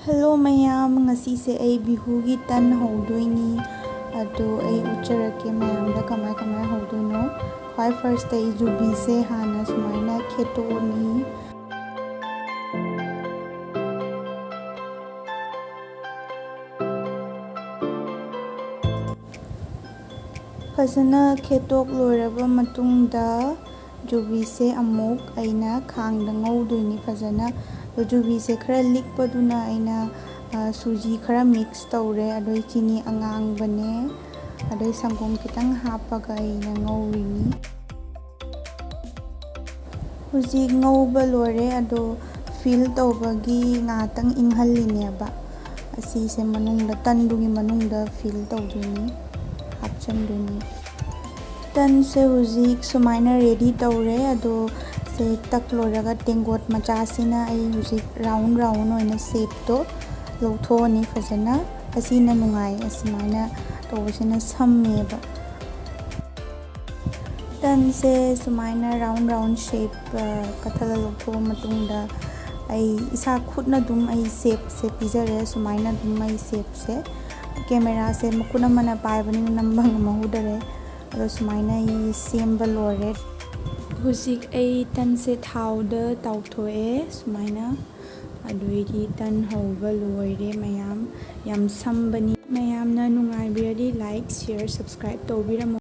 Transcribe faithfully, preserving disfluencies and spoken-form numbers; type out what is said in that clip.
Hello ꯃꯌꯥꯝ, ꯉꯁꯤꯁꯦ ꯑꯩ ꯕꯤꯍꯨꯒꯤ ꯇꯟ ꯍꯧꯗꯣꯏꯅꯤ꯫ ꯑꯗꯣ ꯑꯩ ꯎꯠꯆꯔꯛꯀꯦ ꯃꯌꯥꯝꯗ ꯀꯃꯥꯏ ꯀꯃꯥꯏ ꯍꯧꯗꯣꯏꯅꯣ꯫ ꯈ꯭ꯋꯥꯏ ꯐꯥꯔꯁꯇ ꯑꯩ ꯌꯨꯕꯤꯁꯦ ꯍꯥꯟꯅ ꯁꯨꯃꯥꯏꯅ ꯈꯦꯠꯇꯣꯛꯑꯅꯤ꯫ ꯐꯖꯅ ꯈꯦꯠꯇꯣꯛ ꯂꯣꯏꯔꯕ ꯃꯇꯨꯡꯗ ꯌꯨꯕꯤꯁꯦ ꯑꯃꯨꯛ ꯑꯩꯅ ꯈꯥꯡꯗ ꯉꯧꯗꯣꯏꯅꯤ ꯐꯖꯅ꯫ ꯑꯗꯣ ꯌꯨꯕꯤꯁꯦ ꯈꯔ ꯂꯤꯛꯄꯗꯨꯅ ꯑꯩꯅ, ꯑ, ꯁꯨꯖꯤ ꯈꯔ ꯃꯤꯛꯁ ꯇꯧꯔꯦ, ꯑꯗꯩ ꯆꯤꯅꯤ ꯑꯉꯥꯡꯕꯅꯦ, ꯑꯗꯩ ꯁꯪꯒꯣꯝ ꯈꯤꯇꯪ ꯍꯥꯞꯄꯒ ꯑꯩꯅ ꯉꯧꯔꯤꯅꯤ꯫ ꯍꯧꯖꯤꯛ ꯉꯧꯕ ꯂꯣꯏꯔꯦ, ꯑꯗꯣ ꯐꯤꯜ ꯇꯧꯕꯒꯤ ꯉꯥꯏꯍꯥꯛꯇꯪ ꯏꯪꯍꯜꯂꯤꯅꯦꯕ꯫ ꯑꯁꯤꯁꯦ ꯃꯅꯨꯡꯗ, ꯇꯟꯗꯨꯒꯤ ꯃꯅꯨꯡꯗ ꯐꯤꯜ ꯇꯧꯗꯣꯏꯅꯤ, ꯍꯥꯞꯆꯤꯟꯗꯣꯏꯅꯤ꯫ ꯇꯟꯁꯦ ꯍꯧꯖꯤꯛ ꯁꯨꯃꯥꯏꯅ ꯔꯦꯗꯤ ꯇꯧꯔꯦ꯫ ꯑꯗꯣ ꯁꯦ ꯇꯛ ꯂꯣꯏꯔꯒ ꯇꯦꯡꯀꯣꯠ ꯃꯆꯥꯁꯤꯅ ꯑꯩ ꯍꯧꯖꯤꯛ ꯔꯥꯎꯟ ꯔꯥꯎꯟ ꯑꯣꯏꯅ ꯁꯦꯞꯇꯣ ꯂꯧꯊꯣꯛꯑꯅꯤ ꯐꯖꯅ꯫ ꯑꯁꯤꯅ ꯅꯨꯡꯉꯥꯏ, ꯑꯁꯨꯃꯥꯏꯅ ꯇꯧꯕꯁꯤꯅ ꯁꯝꯃꯦꯕ꯫ ꯇꯟꯁꯦ ꯁꯨꯃꯥꯏꯅ ꯔꯥꯎꯟ ꯔꯥꯎꯟ ꯁꯦꯞ, ꯑ, ꯀꯠꯊꯠꯂ ꯂꯧꯊꯣꯛꯑ ꯃꯇꯨꯡꯗ ꯑꯩ ꯏꯁꯥ ꯈꯨꯠꯅ ꯑꯗꯨꯝ ꯑꯩ ꯁꯦꯞꯁꯦ ꯄꯤꯖꯔꯦ꯫ ꯁꯨꯃꯥꯏꯅ ꯑꯗꯨꯝ ꯑꯩ ꯁꯦꯞꯁꯦ, ꯀꯦꯃꯦꯔꯥꯁꯦ ꯃꯈꯨꯠ ꯑꯃꯅ ꯄꯥꯏꯕꯅꯤꯅ ꯅꯝꯕ ꯉꯝꯍꯧꯗꯔꯦ꯫ ꯑꯗꯣ ꯁꯨꯃꯥꯏꯅ ꯑꯩ ꯁꯦꯝꯕ ꯂꯣꯏꯔꯦ꯫ ꯍꯧꯖꯤꯛ ꯑꯩ ꯇꯟꯁꯦ ꯊꯥꯎꯗ ꯇꯥꯎꯊꯣꯛꯑꯦ ꯁꯨꯃꯥꯏꯅ꯫ ꯑꯗꯨꯗꯩꯗꯤ ꯇꯟ ꯍꯧꯕ ꯂꯣꯏꯔꯦ ꯃꯌꯥꯝ꯫ ꯌꯥꯝ ꯁꯝꯕꯅꯤ꯫ ꯃꯌꯥꯝꯅ ꯅꯨꯡꯉꯥꯏꯕꯤꯔꯗꯤ like, share, subscribe ꯇꯧꯕꯤꯔꯝꯃꯣ꯫